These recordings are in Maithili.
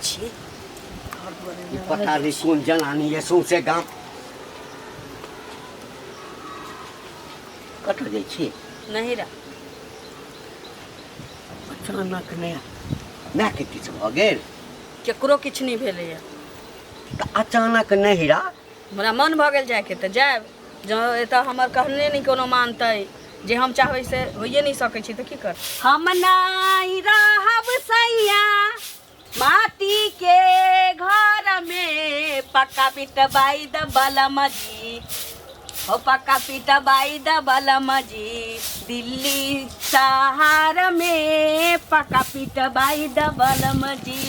छियै घर दुआर ई पता नहि कोन जनानी ये सौंसे गाम कतऽ जाइ छी नहिरा। अचानक नहि मायके किछु भऽ गेल? केकरो किछु नहि भेलैए। तऽ अचानक नहिरा? हमरा मन भऽ गेल जायके तऽ जायब। जँ एतऽ हमर कहने नहि कोनो मानतै, जे हम चाहबै से होइए नहि सकै छै, तऽ की कर। हम नहि रहब सैया माटी के घर में, पक्का पिटबाई द बलम जी, हो पक्का पिटबाई द बलम जी, दिल्ली शहर में पक्का पिटबाई द बलम जी।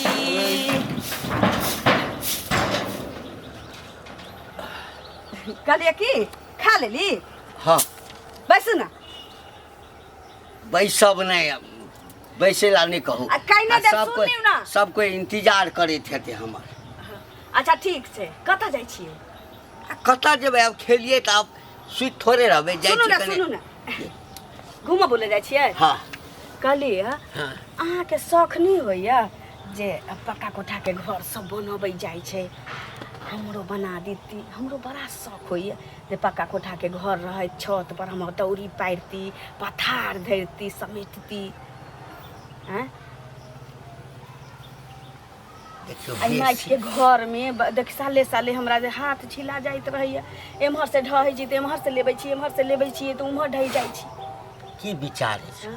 कहलियै की खा लेली? हाँ। बैसू ना। बैसब नहि, बैसै ला नहि कहू। आ कहिने आ देर सब सुन कोइ लियौ ना। सब कोइ इंतजार करैत हेतै हमर। अच्छा ठीक छै, कतऽ जाइ छियै? आ कतऽ जेबै, आब खेलियै तऽ आब सुति थोड़े रहबै, जाइ सुनू छी ने। कने। सुनू ने, घूमऽ बोले जाइ छियै? हाँ। कहलियै, हाँ, अहाँके शौख नहि होइए जे पक्का कोठाके घर सब बनबै जाइ छै, हमरो बना देती? हमरो बड़ा शौख होइए जे पक्का कोठाके घर रहैत, छत पर हम दौरी पारिती, पथार धरती, समेटती। आँय, देखियौ, एहि माटिके घरमे देख, साले साले हमरा जे हाथ छिला जाइत रहैए। एम्हर से ढहै छी तऽ एम्हर से लेबै छी, एम्हर से लेबै छियै तऽ उम्हर ढहि जाइ छी। की विचार अछि?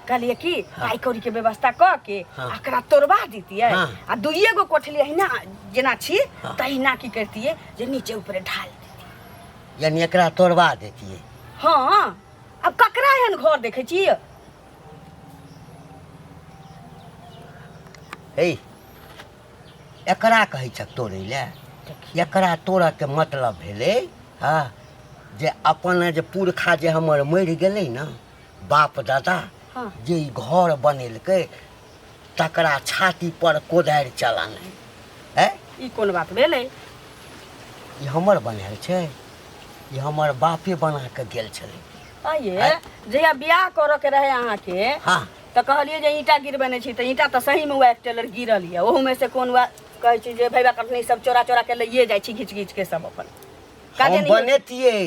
कहलियै कि पाइ कौड़ीके व्यवस्था कऽ के एकरा तोड़बा दितियै आ दुइए गो कोठली अहिना जेना छी तहिना की करतियै जे नीचे ऊपरे ढाल दितियै। यानी एकरा तोड़बा देतियै? हँ, आब ककरा एहन घर देखै छी? हे, एकरा कहै छ तोड़ै लए? एकरा तोड़ऽके मतलब भेलै हँ जे अपन जे पुरखा जे हमर मरि गेलै ने, बाप दादा, जे ई घर बनेलकै तकरा छाती पर कोदारि चलानाइ है। ई कोन बात भेलै? ई हमर बनायल छै? ई हमर बापे बना कऽ गेल छलै। आइए जहिया बियाह करऽ के रहे अहाँके, तऽ कहलियै जे ईंटा गिरबेने छी, तऽ ईंटा तऽ सहीमे वएह एक टेलर गिरल यऽ। ओहूमे से कोन वएह कहै छी जे भैया कखनी सब चोरा चोरा के लइए जाइ छी, घीच घीच के सब अपन काजे हम नहि होइ। बनेतियै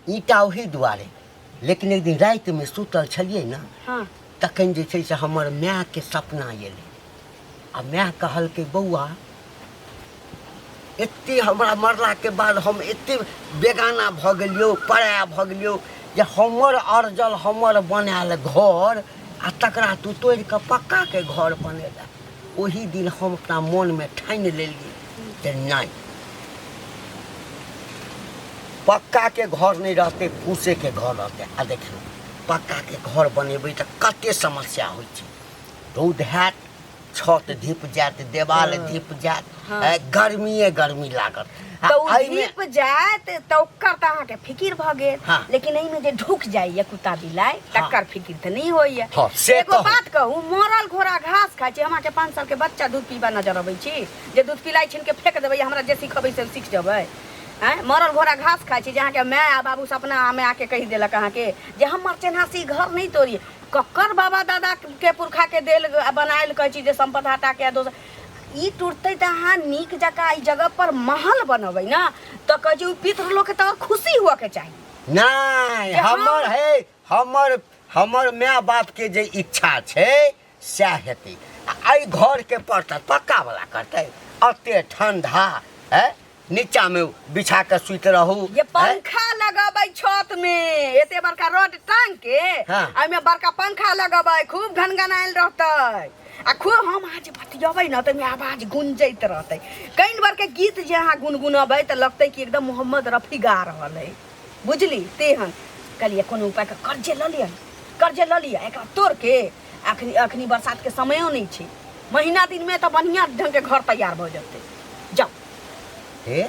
ईंटा ओही दुआरे, लेकिन एक दिन रातिमे सुतल छलियै ने, तखन जे छै से हमर मायके सपना एलै आ माय कहलकै, बौआ, एते हमरा मरलाके बाद हम एते बेगाना भऽ गेलियौ, पराया भऽ गेलियौ जे हमर अर्जल, हमर बनायल घर आ तकरा तू तोड़ि कऽ पक्काके घर बनेला। ओही दिन हम अपना मोनमे ठानि लेलियै जे नहि, पक्काके घर नहि रहतै, फूसेके घर रहतै। आ देखियौ, पक्काके घर बनेबै तऽ कते समस्या होइ छै। रौद हैत, छत धीप जायत, देवाल धीप जायत, गर्मिए गर्मी लागत। तऽ ओ धीप जायत तऽ ओकर तऽ अहाँके फिकिर भऽ गेल, लेकिन एहिमे जे ढुक जाइए कुत्ता बिलाइ, तकर फिकिर तऽ नहि होइए। से एगो बात कहू, मरल घोड़ा घास खाइ छै। हम अहाँके 5 सालके बच्चा दूध पीबा नजर अबै छी जे दूध पिलाइ छीन के फेंक देबै? हमरा जे सिखबै से सीख जेबै? आँय, मरल घोड़ा घास खाइ छै। जे अहाँके माय आ बाबू सपना मायके कहि देलक अहाँके जे हमर चेन्हासी घर नहि तोड़ी, ककर बाबा दादा के पुरखा के देल बनायल कहै छी जे सम्पदा हटा के दोसर ई टूटतै, तऽ अहाँ नीक जकाँ एहि जगह पर महल बनबै ने, तऽ कहै छी ओ पितृ लोकके तऽ आओर खुशी हुअ के चाही। नहि जे हम हमर है हमर हमर माय बापके जे इच्छा छै सएह हेतै। आ एहि घरके पड़तै पक्का वाला करतै, एते ठंडा है, नीचा में बिछा के सुति रहू। ये पंखा लगबै छत में, एते बड़का रड टांग के, एहिमे बड़का पंखा लगबै, खूब घनघनायल रहतै आ खूब हम अहाँ जे बतियबै ने तऽ ओहिमे आवाज गुंजैत रहतै। कनि बार के गीत जे अहाँ गुनगुनबै तऽ लगतै कि एकदम मोहम्मद रफी गा रहल है, बुझली? तेहन कहलियै कोनो उपाय के कर्जे लऽ लिअ, कर्जे लऽ लिअ, एकरा तोड़ के। अखनी अखनी बरसात के समयो नहि छै, महीना दिन में तऽ बढ़िया ढंग के घर तैयार भऽ जेतै। जाउ। हे,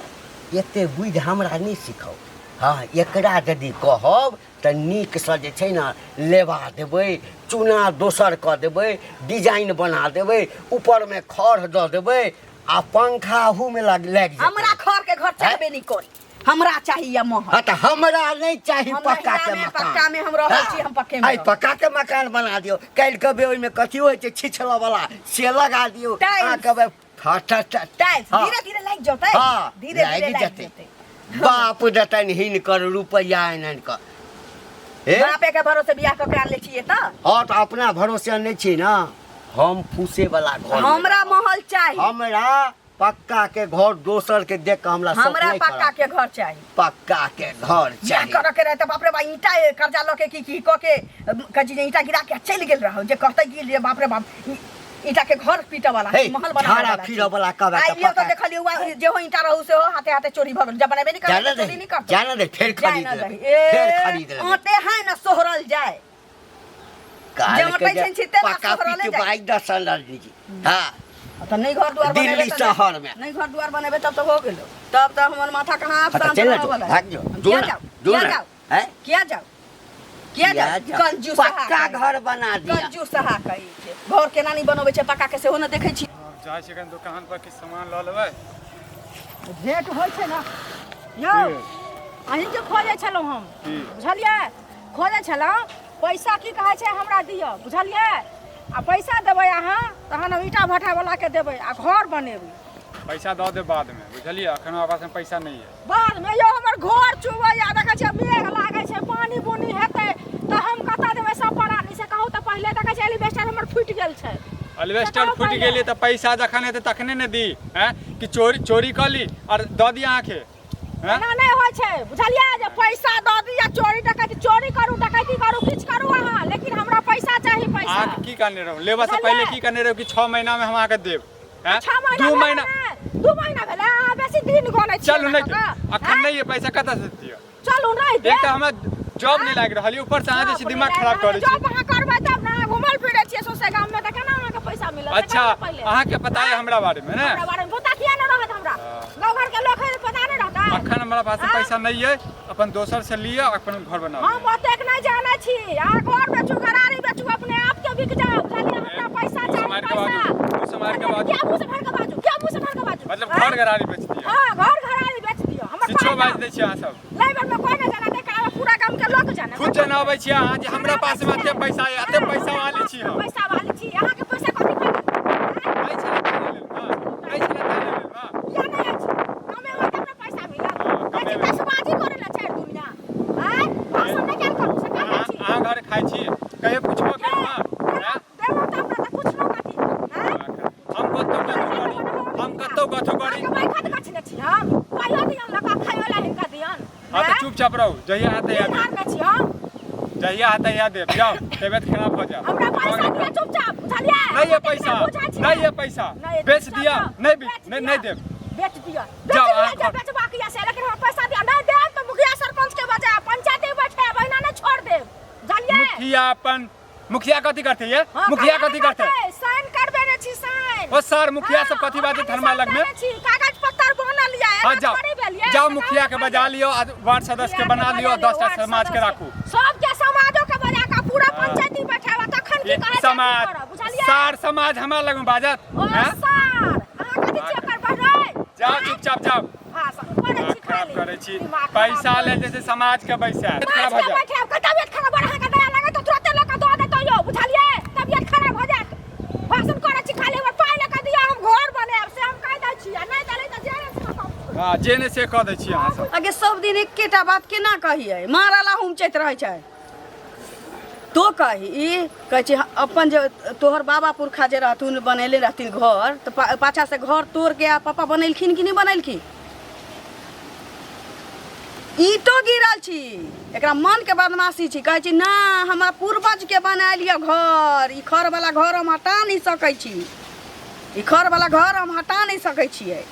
एते बुद्धि हमरा नहि सिखाउ। हँ, एकरा यदि कहब तऽ नीकसँ जे छै ने लेबा देबै, चूना दोसर कऽ देबै, डिजाइन बना देबै, ऊपरमे खढ़ दऽ देबै आ पंखा अहूमे लागि लागि जेतै। हमरा खर के घर चाहबे नहि करी, हमरा चाही या महल। हाँ, तऽ हमरा नहि चाही हम पक्का के नहिरा मे मकान। पक्का मे हम रहै छी, हम पक्के मे आइ रहब। पक्का के मकान बना दियौ, काल्हि कहबै ओहिमे कथी होइ छै छिछलऽ वाला, से लगा दियौ। टाइल्स। अहाँ कहबै हाँ टाइल्स हाँ। धीरे धीरे लागि जतै। हाँ, धीरे धीरे लागि लागि जतै। जतै। बाप देतनि हिनकर रुपैआ आनि आनि कऽ हे। बापे के भरोसे बियाह कऽ के आनले छियै तऽ। हाँ, तऽ अपना भरोसे नहि छी ने हम, फूसे वाला घर मे। हमरा महल चाही। हमरा पक्का के घर दोसर के देख के हमरा शौक हमरा नहि पक्का करत। के घर चाही। पक्का के घर बियाह चाही। करऽ के रहै तऽ बाप रे बाप ईंटा कर्जा लऽ के की की कऽ के कहै छी जे ईंटा गिरा के चलि गेल रहौ जे कहतै कि जे बाप रे बाप ईंटा के घर पीटऽ वाला हे, महल बनाबऽ झाड़ा वाला फिरऽ वाला कहबै तऽ आइ लियौ तऽ पक्का- देखलियौ जेहो ईंटा रहू सेहो हाथे हाथे चोरी भऽ गेल, जब बनेबे नहि करबै जाने तऽ दे चोरी नहि करतौ। जाने दे, फेर जाय खरीद न लेबै। दही। ए, फेर खरीद लेबै। आटे है न सोहरल जाय। काल जे के अटै जे छै, छिते ना पक्का सोहरले पीट जाय। बाइक दसन जी। हाँ। तऽ नहि घर दुआर दिल्ली बनेबै तऽ शहर में। नहि घर दुआर बनेबै तब तऽ हो गेलो, तब तऽ हमर माथा कहाँ आब हाँ, तऽ शांत चलि रहऽ जो, वाला है। भाग जो, जो किया ना, जाउ? जो किया ना, जाउ? हैं? किया जाउ? किया किया जाउ? जाउ? कंजूस हा पक्का कहै। घर बना दिया। कंजूस हा कहै छै। घर केना नहि बनबै छै पक्का के सेहो ने देखै छी। जाइ छियै कनि दोकान पर, किछु सामान लऽ लेबै। भेंट होइ छै ने यौ, अहीँके खोजै छलहुँ हम। की? बुझलियै, खोजै छलहुँ पैसा, की कहै छै, हमरा दिअ, बुझलियै? आ पैसा देबै अहाँ तहन हम ईंटा भट्ठावलाके देबै आ घर बनेबै। पैसा दऽ देब बादमे, बुझलियै? एखन हमरा पासमे पैसा नहि यऽ। बादमे यौ, हमर घर चुबैया, देखै छियै मेघ लागै छै, पानि बुनी हेतै तऽ हम कतऽ देबै सब परानी से कहू तऽ? पहिले देखै छियै एलिबेस्टर हमर फूटि गेल छै। एलिवेस्टर बताउ फूटि पहिले। गेलै तऽ पैसा जखन हेतै तखने ने दी, हैं? कि चोरी चोरी कऽ ली आओर दऽ दी अहाँके, हैं? एना नहि होइ छै, बुझलियै? जे पैसा दऽ दिअ, चोरी डकैती, चोरी करू, डकैती करू, किछु करू अहाँ, लेकिन हमरा पैसा चाही, पैसा। अहाँके की कहने रहू लेबऽ से बुझलियै? पहिले? की कहने रहू कि 6 महीनामे हम अहाँके देब, हैं? 6 महीना 2 भेलै महीना ने, 2 महीना भेलै, अहाँ बेसी दिन गनै छियै। चलू, नहि ने काका, अखन हैं? नहि यऽ पैसा, कतऽ से दिअ? चलू, नहि एक देब। तऽ हमरा जॉब नहि लागि रहल यऽ, ऊपर से अहाँ जे छै दिमाग खराब करै छी। जॉब अहाँ करबै तब ने, अहाँ घुमल फिरै छियै सौंसे गाममे तऽ केना अहाँके पैसा मिलत? से अच्छा। कहू ने पहिले। अहाँके पता यऽ हमरा बारेमे ने? हमरा बारेमे पता किया नहि रहत हमरा? गाँव घरके लोक है, पता नहि रहतै? अखन हमरा पास हाँ? पैसा नहि यऽ, अपन दोसर से लिअ, अपन घर बनाउ। हम ओतेक नहि जानै छी। अहाँ घर बेचू, घरारी बेचू, अपने आप के बिक जाओ, बुझलियै? हमरा पैसा मुँह चाही, से मारि के पैसा। बाजू, मुँह से मारि के बाजू। क्या मुँह से मारि के बाजू? क्या मुँह से मारि के बाजू? मतलब हाँ? घर घरारी बेच दिअ? हाँ, घर घरारी बेच दियौ हमर। किछो पाइ बाजि दाও। दै छियै अहाँ सब। नहीं बन में कोई नहीं जाना देख, पूरा गाम के लोग जाने। खुद जनाबै छियै अहाँ जे हमरा पास में एते पैसा यऽ, एते पैसा वाली छी हम। पैसा वाली छी, अहाँ के पैसा कथी पर? नहि छलै ताहि लेल ने, नहि छलै ताहि लेल ने। किया नहीं अछि? कमेबै तब ने पैसा मिलत। हाँ, कहै छी कमेबै। तसबाजी करै ले चारि दुनिया आँय, भाषण नहि कैल करू से कहै अहाँ छी। अहाँ घर खाइ छी, कहियो पुछबो केलहुँ हँ? आँय? देबो तब ने, तऽ पुछलहुँ कथी आँय? हम कतौ कथू करी, हम कतौ कथू करी? अहाँके बैखत गछने छी हम, पाइयो दियन लका खाइयो ला हिनका दियन। हाँ, तऽ चुपचाप रहू, जहिया आते की देब। धारने छी हम? जहिया आते यहाँ देब। जाओ, तबियत खराब हो जाओ। हमरा पैसा दिअ चुपचाप, बुझलियै? नहीं है ओतेक पैसा। नहि बुझै छियै। नहीं है पैसा। नहीं, बेच चुपचाप दिया जाओ। नहीं भी बेच नहीं दिअ। नहीं देब। बेच दिअ, बेच जाओ, दिअ। अहाँ जे बेचबाक यऽ से, लेकिन हमरा पैसा दिअ। नहि देब तऽ मुखिया सरपंच के बजाय पंचायती बैठे बहिना नहि छोड़ देब, बुझलियै? मुखिया अपन मुखिया कथी करते ये? हाँ, मुखिया कहिया कथी नहि करते? साइन करबेने छी साइन। ओ सर, मुखिया सब हाँ, कथी बाजत हम हरमा लग में? साइन छी, कागज पत्तर बनल यऽ। हाँ, एना जाओ। थोड़ी भेल ये, जाओ, से मुखिया के कागज बजा लियो आ वार्ड सदस्य के मुखिया बना लियो, बजा 10टा वार्ड समाज के सदस्य। राखू। सबके समाजो के बजा के पूरा हाँ। पंचायती बैठाबा, तखन की ये कहै छै समाज की करब, बुझलियै? सार समाज हमरा लग में बाजत? ओ हैं? सार, अहाँ कथी छियै ओकर बढ़ै? जाओ, चुपचाप जाओ। हाँ, सब करै दिमाग छी खराब खाली। करै छी। दिमाग खराब पैसा करै ले जैसे समाज के बैसा खराब समाज हो के जाए। बैठायब के तबियत खराब, अहाँके दया लागत तऽ तुरते लऽ कऽ दऽ देतौ यौ, बुझलियै? तबियत खराब भऽ जायत। भाषण करै छी खाली, हमर पाइ लऽ कऽ दिअ, हम घर बनायब, से हम कहि दै छी, आ नहि देलै तऽ जे से कहू। हाँ, जे नहि से कऽ दै छी अहाँ सब। आगे सब दिन एकेटा बात केना कहियै? मारला हुमचैत रहै छै। तो कही, ई कहै छै अपन जे तोहर बाबा पुरखा जे रहथुन, बनेले रहथिन घर, तऽ पाछा से घर तोड़ के आ पापा बनेलखिन कि नहि बनेलखिन? ईंटो गिरल छी। एकरा मन के बदमाशी छी। कहै छी ना, हमरा पूर्वज के बनायल यऽ घर, ई खर वाला घर हम हटा नहि सकै छी, ई खर वाला घर हम हटा नहि सकै छियै,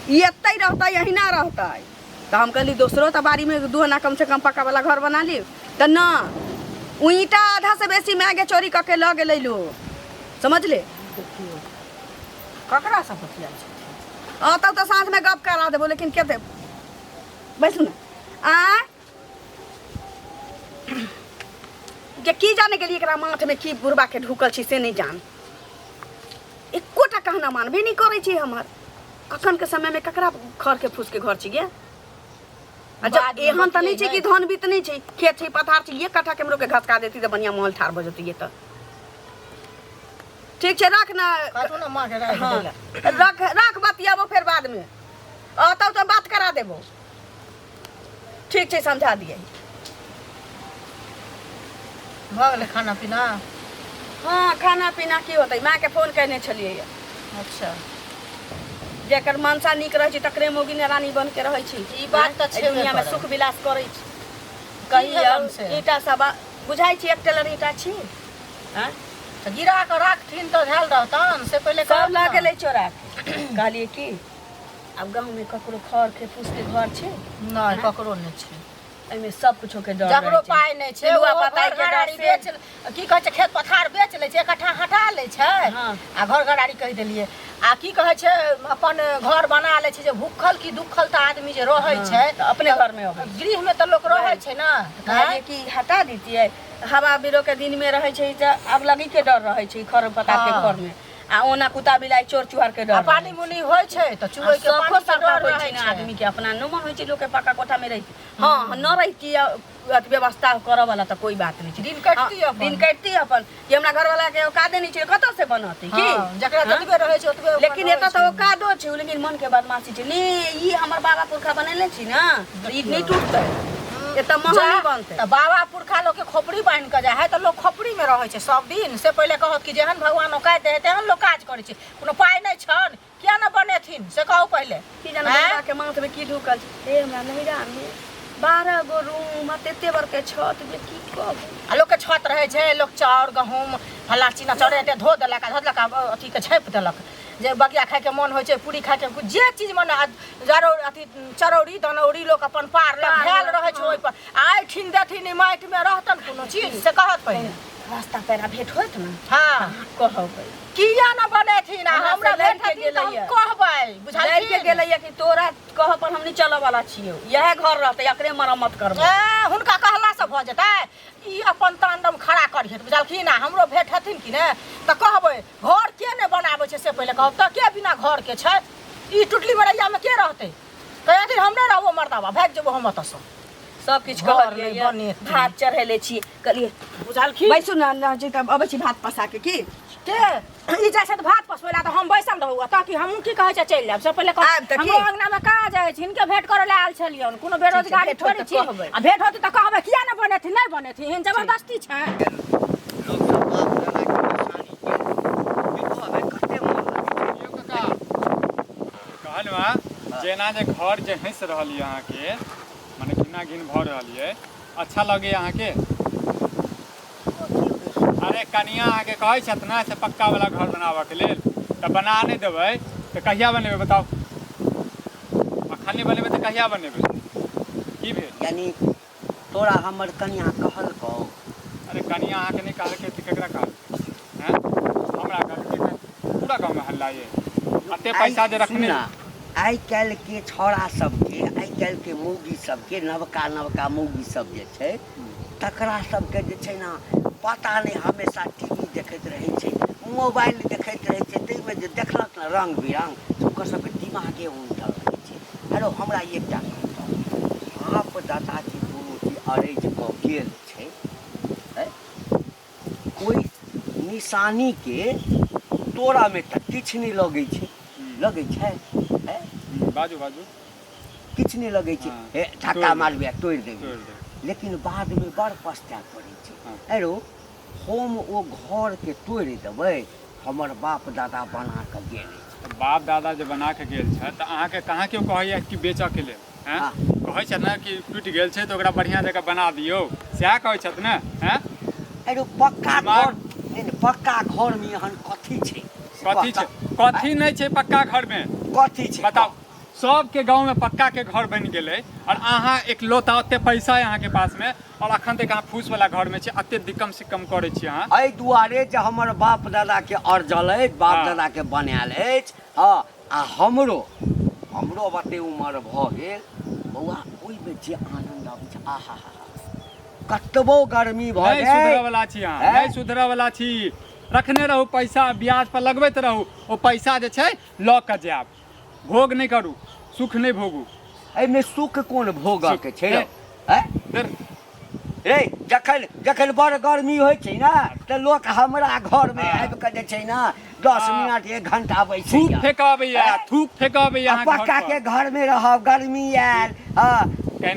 ई एतै रहतै, अहिना रहतै। तऽ हम कहली दोसरो तऽ बाड़ीमे 2 आना कम से कम पक्का वाला घर बना लियौ, तऽ न ओ ईंटा आधा से बेसी मायके चोरी कऽ के लऽ गेलै लोग, समझले? देखियौ, ककरासँ बतियाइ छथिन? अतौ तऽ साँझमे गप करा देबो, लेकिन कते बैसू ने। आ के की जाने गेलियै एकरा माथमे की बुढ़बा के ढुकल छै से नहि जान। एकोटा कहना मानबे नहि करै छै हमर। अखन के समयमे ककरा खरके फूसके घर छै गे? अच्छा, बादमे एहन तऽ नहि छै कि बतियेबै। धन बीत नहि छै, खेत छै, पथार छै, एक कट्ठा केम्हरो के घसका देती तऽ बढ़िआँ महल ठाढ़ भऽ जेतै। तऽ ठीक छै रख ना। कहू ने माँ के राखि हाँ दै लए। रख रख, बतियाबो फेर बादमे, अतौ तऽ बात करा देबो। ठीक छै, समझा दिए। भऽ गेलै खाना पीना? हाँ, खाना पीना की होतै, माँके फोन केने छलियै। अच्छा। जेकर मनसा नीक रहै छै तकरे मौगी ने रानी बन के रहै छै। ई बात तऽ एहि छेबे दुनियामे करै। सुख विलास करै छै। कही भेलन से? ईंटा सब बुझाइ छी, एक टेलर ईंटा छी। आँय? तऽ गिरा कऽ राखथिन तऽ धयल रहतन से पहिले सब कहत लऽ ने। गेलै चोरा के। कहलियै की आब गाँवमे ककरो खर के फूस के घर छै? नहि, ककरो नहि छै। एहिमे सब कुछो के डर जकरो रहै छै। पाइ नहि छै पिलुआ ओहो पताइ घर के डर घराड़ी से। बेच, की कहै छै, खेत पथार बेच लै छै, इकट्ठा हटा लै छै। हाँ। आ घर घराड़ी कहि देलियै आ की कहै छै, अपन घर बना लै छै। जे भूखल की दुखल तऽ आदमी जे रहै छै तऽ अपने घरमे अबै छै। गृहमे तऽ लोक रहै छै ने। कहलियै कि हटा दितियै, हवा बिरो के दिनमे रहै छै तऽ आब लगी के डर रहै छै खर पतार के घरमे, आ ओना कुत्ता बिलाइ चोर चुहार के डर आ पानी मुनी होइ छै तऽ चुबै के शौखो पानी के सबटा डर होइ छै रहै ने छै। आदमी के। अपना न मन होइ छै लोक के पक्का कोठा मे रहिके। हाँ, न रहिती अथी व्यवस्था करऽ वाला तऽ कोई बात नहि छै। दिन कटती हाँ, अपन। दिन कटती अपन, कि हमरा घरवाला के औकादे नहि छै, कतऽ से बनतै की? हाँ, जकरा हाँ? जतबे रहै छै ओतबे अपन लेकिन रहै एतऽ छै। तऽ औकादो छै, लेकिन मन के बदमाशी छै ने। ई हमर बाबा पुरखा बनेले छी ने, तऽ ई नहि टूटतै, एतऽ महल जा, नहि बनतै। तऽ बाबा पुरखा लोक के खोपड़ी बान्हि कऽ जाइ है तऽ लोक खोपड़ी मे रहै छै सब दिन। से पहिले कहत कि जेहन भगवान औकात दै है तेहन लोक काज करै छै। कोनो पाइ नहि छनि, किया ने बनेथिन से कहू पहिले। की जाने आँय? बौआ के माथ में की ढुकल छै। हे, हमरा नैहरा में 12 गो रूम आ तेते बड़के छत जे की कहू। आ लोकके छत रहै छै, लोक चाउर गहूँम फल्ला चिन्ना चाउर एते धो देलक आ धो देलक आ अथीके झाँपि देलक। जे बगिया खायके मन होइ छै, पूरी खायके, जे चीज मन, आ जरौ अथी चरौरी दनौरी लोक अपन पारलक, पारलक, धयल रहै छै ओहिपर। आ एहिठिन देथिन ई माटिमे रहतन कोनो चीज से कहत पहिले। रास्ता पेरा भेंट होत ने? हाँ। कहबै। किया न बनेथिन? आ हमरा हमरा से लड़ि भेंट के हेथिन तऽ हम गेलैया। कहबै। लड़ि के बुझलखिन? गेलैया कि तोरा कह पर हम नहीं चलऽ वाला छियौ, इएह घर रहतै, एकरे मरम्मत करबै। ए, हुनका कहलासँ भऽ जेतै? ई अपन तांडव खड़ा करिहथि, बुझलखिन? आ हमरो भेंट हेथिन कि ने तऽ कहबै, घर के नहि बनाबै छै से पहिले कहब तऽ। के बिना घर के छै? ई टुटली मरैयामे के रहतै? कहथिन हम नहि रहबो मर्दाबा, भागि जेबो हम एतऽसँ। सब किछु घर कहलियै नहि यऽ। बनेतै। भात चढ़ेले छी, कहलियै बुझलखिन? बैसू ने ने जी, तब अबै छी भात पसा के। की के ई जाइ छथि भात पसबै लए तऽ हम बैसल रहू एतऽ कि हमहूँ की कहै छै चलि जायब से पहिले कहू। आयब तऽ की? हमरो अंगना में काज अछि, हिनके भेंट करऽ लए आयल छलियनि। कोनो बेरोजगारी भेंट होत थोड़े तऽ छी। कहबै। आ भेंट होतै तऽ कहबै, किया ने बनेथिन, नहि बनेथिन, जबरदस्ती छै। लोक सब बाप दादाके निशानी के विधवा कते मोन लगै छै। यौ काका, कहलहुँ हँ, जेना जे घर जे हँसि रहल यऽ अहाँके, मने घिना घिन भऽ रहल यऽ, अच्छा लगैए अहाँके? अरे कनिया अहाँके कहै छथि ने से पक्का वाला घर बनाबऽके लेल, तऽ बना नहि देबै तऽ कहिया बनेबै बताउ? अखन नहि बनेबै तऽ कहिया बनेबै? की भेल? यानी तोरा हमर कनिया कहलकौ? अरे कनिया अहाँके नहि कहलकै तऽ केकरा कहलकै? हैं, हमरा कहलकै तऽ पूरा गाँवमे हल्ला ये। एते पैसा जे रखने सुन, आइ काल्हि के छौड़ा सबके, आइ काल्हि के मौगी सबके, नवका नवका मौगी सब जे छै तकरा सबके जे छै ने, पता नहि, हमेशा टी वी देखैत रहै छै, मोबाइल देखैत रहै छै, ताहिमे जे देखलक ने रङ्ग बिरङ्ग, से ओकर सबके दिमागे उलटल रहै छै। हेलो, हमरा एकटा कहतऽ, बाप दादाके कोनो चीज अरैज कऽ गेल छै, ओहि निशानीके तोरामे तऽ किछु नहि लगै छै, लगै छै? हैं? बाजू बाजू। किछु नहि लगै छै। हाँ। हे, धक्का तोड़ि मारबै आ तोड़ि देबै। तोड़ि देबै। लेकिन बादमे बड़ पछताए पड़ै छै। हाँ। आरो हम ओ घरके तोड़ि देबै, हमर बाप दादा बना कऽ गेल अछि। तऽ बाप दादा जे बना के गेल छै तऽ अहाँके कहाँ केओ कहैया कि बेचऽके लेल? हैं? हाँ। कहै छथि ने कि टूटि गेल छै तऽ ओकरा बढ़िआँ जकाँ बना दियौ, सएह कहै छथि ने? हैं? आरो पक्का दिमाग- घर नहि नहि, पक्का घरमे एहन कथी छै से कथी कहता। छै? कथी नहि छै पक्का घरमे? कथी छै? बताउ, सबके गाँवमे पक्काके घर बनि गेलै आओर अहाँ एकलौता, ओते पैसा है अहाँके पासमे आओर अखन तक अहाँ फूसवला घरमे छी, एते दिक्कम सिक्कम करै छी अहाँ। एहि दुआरे जे हमर बाप दादाके अर्जल अछि, बाप हाँ। दादाके बनायल अछि। हँ, आ हमरो हमरो अब एते उमर भऽ गेल बौआ, ओहिमे जे आनन्द अबै छै, आहा हा हा, कतबो गर्मी भऽ नहि जाय सुधरऽ वाला छी अहाँ। हैं? नहि सुधरऽ वाला छी। रखने रहू पैसा, ब्याज पर लगबैत रहू, ओ पैसा जे छै लऽ कऽ जायब। भोग नहि करू, सुख नहि भोगू। एहिमे सुख कोन भोगऽ के छै रौ? सुख। हैं? धुर। रे जखन जखन बड़ गर्मी होइ छै ने तऽ लोक हमरा घरमे आबि कऽ जे छै ने 10 मिनट 1 घंटा बैसैया। थूक फेकबैया, थूक फेकबैया। आ पक्का के घर में रहब, गर्मी आयल, हाँ,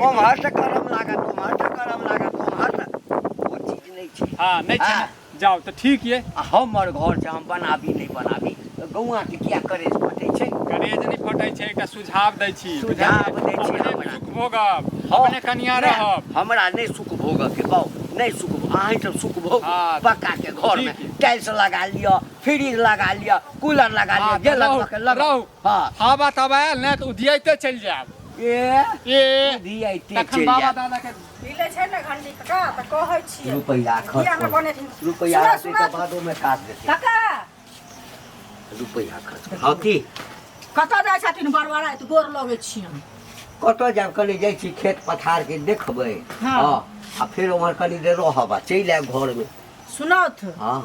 ओम्हर से गरम लागत, ओम्हर से गरम लागत, ओम्हर से, ओ चीज नहि छै। हाँ, नहि छै। हाँ। जाउ तऽ ठीक ये। आ हमर घर छै, हम बनाबी नहि बनाबी, तऽ गौआँ के किया करेज फटै छै? करेज नहि फटै छै, एकटा सुझाव दै छी। सुझाव दै छी अपने हमरा। सुख भोगब, हाँ, अपने कनिया नहि, रहब। हमरा नहि सुख भोगऽ के बाउ, नहि सुख, अहीं सब सुख भोग। हाँ, पक्का के घर में ठीक। टाइल्स लगा लिअ, फ्रिज लगा लिअ, कूलर लगा लिअ, हाँ, जे तऽ रहू, लगबऽ के लगाउ। रहू। हाँ। हवा तवा आयल ने तऽ उधियाइते चलि जायब। ए, ए, उधियाइते तखन चलि बाबा जायब। दादा के मिलै छै ने घंटी काका तऽ कहै छियै रुपैआ खर्च किया नहि बनेथिन? रुपैआ सुनऽ, रहतै सुनऽ। तऽ बादोमे काज देतै। काका रुपैआ खर्च कर। हँ की? कतऽ जाइ छथिन बड़बड़ाइत? गोर लगै छियनि। कतऽ जायब, कनि जाइ छी खेत पथारके देखबै। हाँ। हँ, आ फेर ओम्हर कनि देर रहब आ चलि आयब घरमे। सुनौथ। हँ।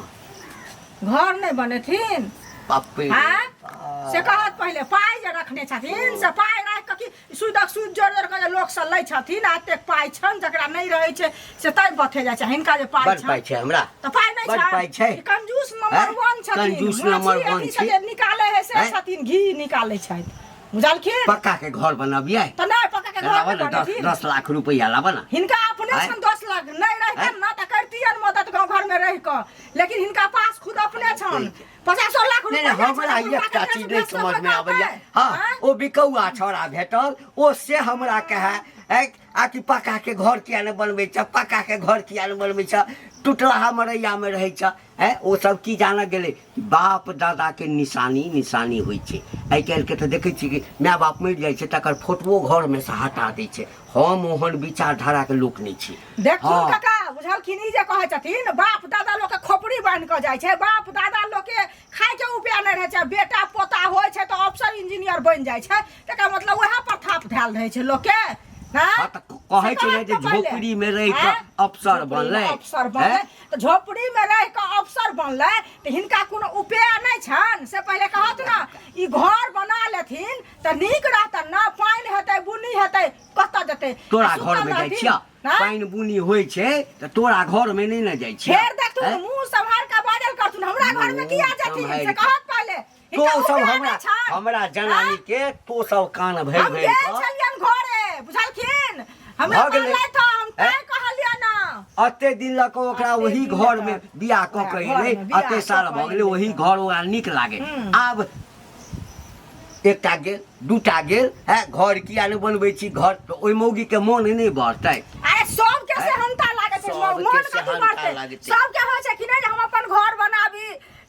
घर नहि बनेथिन? बाप रे। आँय? से कहत पहिले पाइ जे रखने छथिन से पाइ राखि कऽ की सूदक सूद जोड़ जोड़ कऽ जे लोक सब लै छथिन आ एतेक पाइ छनि, जकरा नहि रहै छै से तै बथे जाइ छै, हिनका जे पाइ बड़ छनि। पाइ छै हमरा। तऽ पाइ नहि बड़ छनि? पाइ छै। ई कंजूस नंबर आँय? वन छथिन। कंजूस नंबर माछी वन अथी से छी। जे निकालै है से आँय? छथिन, घी निकालै छथि, बुझलखिन? पक्का के घर बनबियै? तऽ नहि, पक्का के घर लाबऽ नहि ने दस बनेथिन। 10 लाख रुपैआ लाबऽ ने। हिनका अपने आँय? छनि 10 लाख, नहि रहितनि आँय? ने तऽ करितियनि मदद गाँव घरमे रहि कऽ, लेकिन हिनका पास खुद अपने छनि 50 लाख नहि रुपैआ नहि, हमरा छनि, एकटा हुनका चीज नहि ककरासँ समझमे बेस आबैया। करतै? हँ। आँय? ओ बिकौआ छौड़ा भेटल, ओ से हमरा कहए आ कि पक्का के घर किया नहि बनबै छ, पक्का के घर किया नहि बनबै छ, टुटलाहा मरैयामे रहै छ। हैं, ओ सब की जानऽ गेलै, बाप दादाके निशानी निशानी होइ छै। आइ काल्हिके तऽ देखै छियै कि माय बाप मरि जाइ छै तकर फोटोओ घरमे से हटा दै छै। हम ओहन विचारधाराके लोक नहि छी। देखथुन। हँ। काका, बुझलखिन, ई जे कहै छथिन बाप दादा लोकके खोपड़ी बान्हि कऽ जाइ छै, बाप दादा लोकके खायके उपाय नहि रहै छै, बेटा पोता होइ छै तऽ अफसर इंजीनियर बनि जाइ छै, तकर मतलब उएह पर थाप धयल रहै छै लोकके। हँ, तऽ कहै छै ने जे झोपड़ीमे रहि कऽ अफसर बनलै। अफसर बनलै तऽ झोपड़ीमे रहि कऽ अफसर बनलै तऽ हिनका कोनो उपाय नहि छनि से पहिले कहत ने। ई घर बना लेथिन तऽ नीक रहतनि ने, पानि हेतै, बुन्नी हेतै, कतऽ जेतै? तोरा आ सुतल घरमे जाइ रहथिन, छियह? आँय? पानि बुनी होइ छै तऽ तोरा घरमे नहि ने जाइ छियह? फेर देखथुन। आँय? मुँह सम्हार कऽ बाजल करथुन, हमरा घरमे किया मुँह जेथिन सम्हारि से कऽ। कहत पहिले। तो हिनका सब उपाय हमरा नहि छनि। हमरा जनानी के तो सब कान भरि हम भरि गेल कऽ छलियनि घरे, बुझलखिन, हमरा भऽ गेलै। कहलथि हँ, हम आँय? तैं कहलियनि ने। अते दिन लऽ कऽ ओकरा अते ओही दिन घर लऽ मे कऽ। बियाह कऽ के ओएह एलै, घरमे बियाह अते साल कऽ भऽ कऽ गेलै, ओही एलै। घर ओकरा नीक लागे। आब एकटा गेल, दूटा गेल, है घर किया नहि बनबै छी घर, तऽ ओहि मौगी के मोन नहि बढ़तै? अरे, सबके आँय? सेहनता लागै छै। सबके मोन कथी सेहनता बढ़तै? लागै छै। सबके होइ छै कि नहि जे हम अपन घर बनाबी।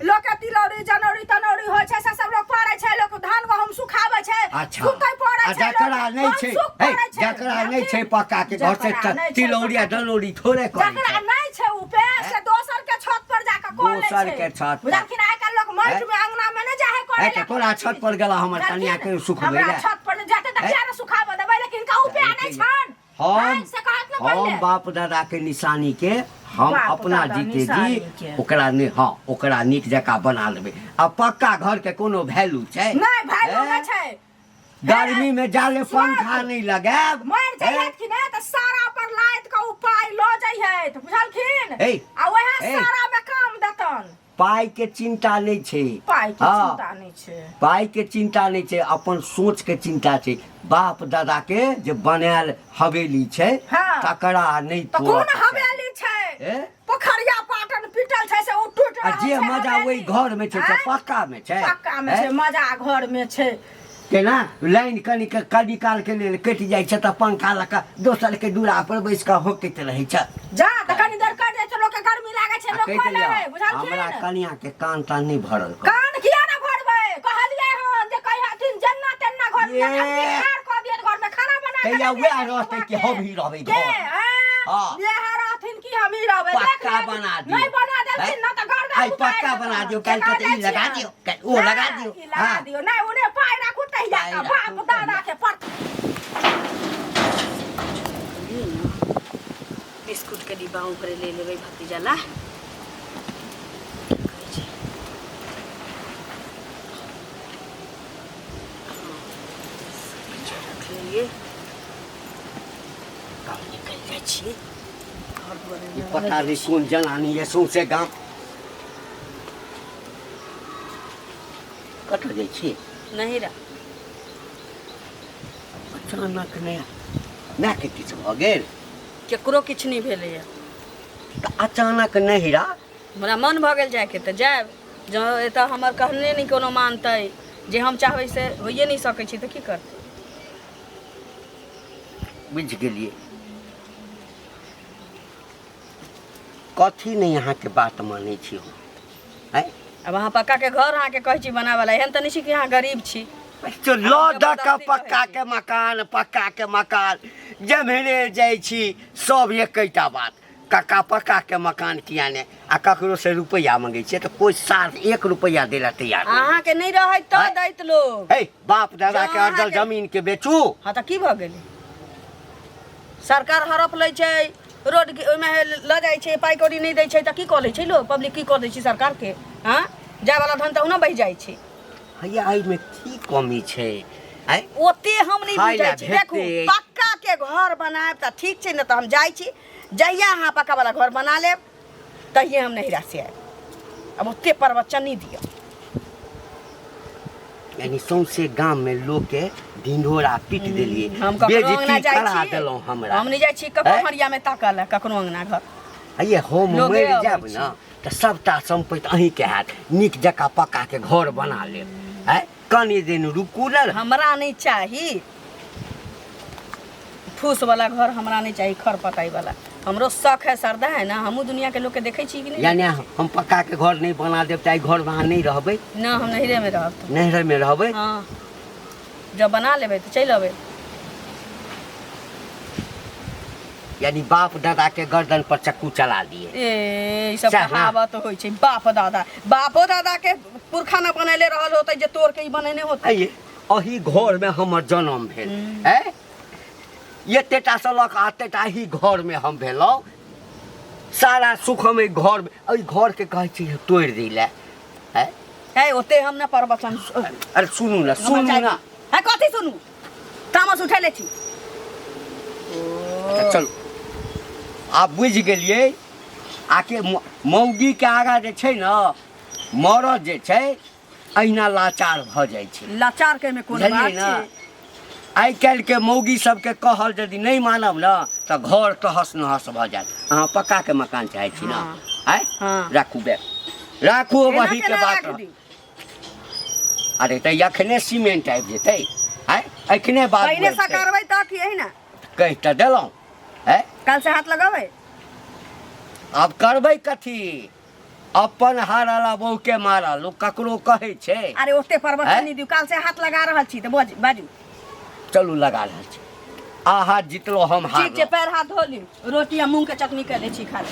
लोकके तिलौरी जनौरी तनौरी होइ छै, से सब लोक पारै छै, लोक धान गहूम सुखाबै छै, अच्छा सुतै पड़ै आ छै, जकरा लोक नहि छै, सुख हे, पड़ै छै, जकरा नहि छै बुझलखिन? पक्का के घर से जकरा नहि छै तिलौरी आ पक्का के- दनौरी थोड़े करै जकरा छै। नहि छै उपाय से दोसर के छत पर जाके कऽ लै दोसर छै। के छत पर। बुझलखिन, आइ काल्हि लोक माटि हैं? में अंगना में नहि जाहे करे हैं, तऽ तोरा छत पर गेला हमर कनिया के सुखबै हमरा लए? छत पर जाते तऽ हैं? किया ने सुखाबऽ देबै, लेकिन हिनका उपाय नहि छनि। हम हैं, से कहत ने हम पहिले। बाप दादा के निशानी के हम बाप अपना दादा जीते निशानी जी के। ओकरा नहि, हाँ, ओकरा नीक जकाँ बना लेबै। आ पक्का घर के कोनो वैल्यू छै? नहि, वैल्यू हैं? नहि छै। गर्मी में जाले पंखा नहीं लगायब। मरि हैं? जइहत कि नहि तऽ सारा पर लादि कऽ ओ पाइ लऽ जइहत, बुझलखिन? हे, आ वएह हे। सारा मे काम देतन। पाइ के चिंता नहीं छै। पाइ के हाँ, चिंता नहि छै। पाइ के चिंता नहीं छै, अपन सोच के चिंता छै। बाप दादा के जे बनायल हवेली छै, तकरा नहीं तऽ कोन तोड़ऽ के चाही। हवेली छै? ए? पोखरिया पाटन पीटल छै से ओ टूटि आ रहल जे छै मजा हवेली। ओहि घर में छै से आँय? पक्का में छै? पक्का मे हैं? छै मजा, घर मे छै। केना लाइन कनि कनि काल के लेल कटि जाइ छै तऽ पंखा लऽ कऽ दोसर के दूरा पर बैस कऽ होकैत रहै छै। जा तऽ कनि देर कटि जाइ छै, लोक के गर्मी लागै छै, आ लोक कहि कऽ लै देलियै है, बुझलखिन? हमरा कनिया के कान तान नहि भरल कर। कान किया ने भरबै? कहलियै हन जे कहिहथिन जेना तेना घर मे ये। ठाढ़ कऽ दियौ, घर मे खाना बना के तहिया दे वएह दियौ रहतै कि के। हमही रहबै के घर? आँय? हाँ। इएह रहथिन कि हमही रहबै, देख पक्का लेब। बना दियौ। नहि बना देलखिन हैं? ना तऽ गर्दन आइ उतारि पक्का देतन। बना दियौ, काल्हि केना कहतै ई जाइ लगा छियै? दियौ, काल्हि ओ लगा नहि, दियौ। ई लगा हाँ। दियौ नहि, ओने पाइ राखू तहिया पाइ का राखू बाप दादा के पर। बिस्कुट के डिब्बा ओकरे ले लेबै भतीजा ला। कहै छै रख लेलियै, तब निकलि जाइ छियै। घर दुआर ई पता नहि कोन जनानी ये सौंसे गाम। कतऽ जाइ छी? नहीं रह। अचानक नहि मायके किछु भऽ गेल? केकरो किछु नहि भेलैए। तऽ अचानक नहिरा? हमरा मन भऽ गेल जायके तऽ जायब। जँ एतऽ हमर कहने नहि कोनो मानतै, जे हम चाहबै से होइए नहि सकै छै तऽ की करतै? बुझि गेलियै। कथी नहि अहाँके बात मानै छी हम? आँय? आब अहाँ पक्काके घर अहाँके कहै छी बनाबऽ लए, एहन तऽ नहि छी कि अहाँ गरीब छी। तो लऽ दऽ कऽ जबरदस्ती कहै पक्का छी। के मकान, पक्का के मकान, जम्हरे जाइ छी सब एकेटा बात, कक्का पक्का के मकान किया ने? आ ककरो से रुपैआ मंगै छियै तऽ कोइ साल एक रुपैआ दै लए तैयार नहि। अहाँके नहि रहैत तऽ आँय? दैत लोग। हे, बाप दादा के जँ अरजल अहाँके- जमीन के बेचू। हँ तऽ की भऽ गेलै? सरकार हड़प लै छै, रोड के ओहिमे लऽ जाइ छै, पाइ कौड़ी नहि दै छै तऽ की कऽ लै छै लोक? पब्लिक की कऽ दै छै सरकारके? हँ, जायवला धन तऽ ओहुना बहि जाइ छै। हैया, एहिमे की कमी छै? आँय? ओते हम नहि खाय बुझै लए छी। देखू, भेटतै। पक्का के घर बनायब तऽ ठीक छै, ने तऽ हम जाइ छी। जहिया अहाँ पक्का वाला घर बना लेब तहिये हम नहिरा से आयब। आब ओते प्रवचन नहि दिअ। यानी सौंसे गाम में लोग के ढिंढोरा पीट देलिए, हम ककरो अंगना बेइज्जती जाइ करा छी? देलहुँ हमरा। हम नहि जाइ छी ककरो हैं? हरिया में ताकल है ककरो अंगना घर। ये हम लोगे मरि अबै जायब छै। ने तऽ सबटा सम्पत्ति अहीँके हैत। नीक जकाँ पक्का के घर बना लेब। आँय, कनि दिन रुकू ने। हमरा नहि चाही फूस वाला घर, हमरा नहि चाही खर पताई वाला। हमरो शख है, श्रद्धा है ना, हमहूँ दुनिया के लोग के देखै छी कि नहि? यानी हम पक्का के घर नहि बना देब तऽ एहि घरमे अहाँ नहि रहबै? ना, हम नहिरे में रहब। तऽ नैहरेमे रहबै? हाँ, जब बना लेबै तऽ चलि अबै। यानी बाप दादा के गर्दन पर चक्कू चला दिए। ए, ई सब सएह ना? कहावत होइ छै। बाप दादा, बापो दादा के पुरखा न बनेले रहल होतै जे तोड़ के ई बनेने होतै। आइये, एही घरमे हमर जन्म भेल है, एतेटा से लऽ कऽ एतेटा एही घरमे हम भेलहुँ। सारा सुख हम एहि घरमे, एहि घरके कहै छी तोड़ि दै लए है। है, ओते हम न प्रवचन। अरे सुनू ने, सुनू ने। है, कथी सुनू? तामस उठेले छी। अच्छा चलू, आब बुझि गेलियै। आके मौगीके आगाँ जे छै ने मरद जे छै अहिना लाचार भऽ जाइ छै। लाचार के में कोन बुझलियै बात ने? छै? आइ काल्हिके मौगी सबके कहल यदि नहि मानब ने तऽ घर तहस नहस भऽ जायत। अहाँ पक्काके मकान चाहै छी ने? हाँ। आँय? हाँ। राखू बैग, राखू। एना वहीके केना बात राखि रहत। दी? अरे तऽ एखने सीमेंट आबि जेतै। आँय, एखने बात पहिने सकारबै तऽ की एहिना? कहि तऽ देलहुँ। आँय? काल्हि से हाथ लगेबै। आब करबै कथी? अपन हारल आ बहुके मारल, लोक ककरो कहै छै? अरे ओते प्रवचन आँय? नहि दियौ। काल्हि से हाथ लगा रहल छी तऽ बाजू। चलू, लगा रहल छी। अहाँ जितलो, हम ठीक छै। हारलहुँ। पैर हाथ धो लियौ, रोटी आ मूँग के चटनी कऽ लै छी, खा लियौ।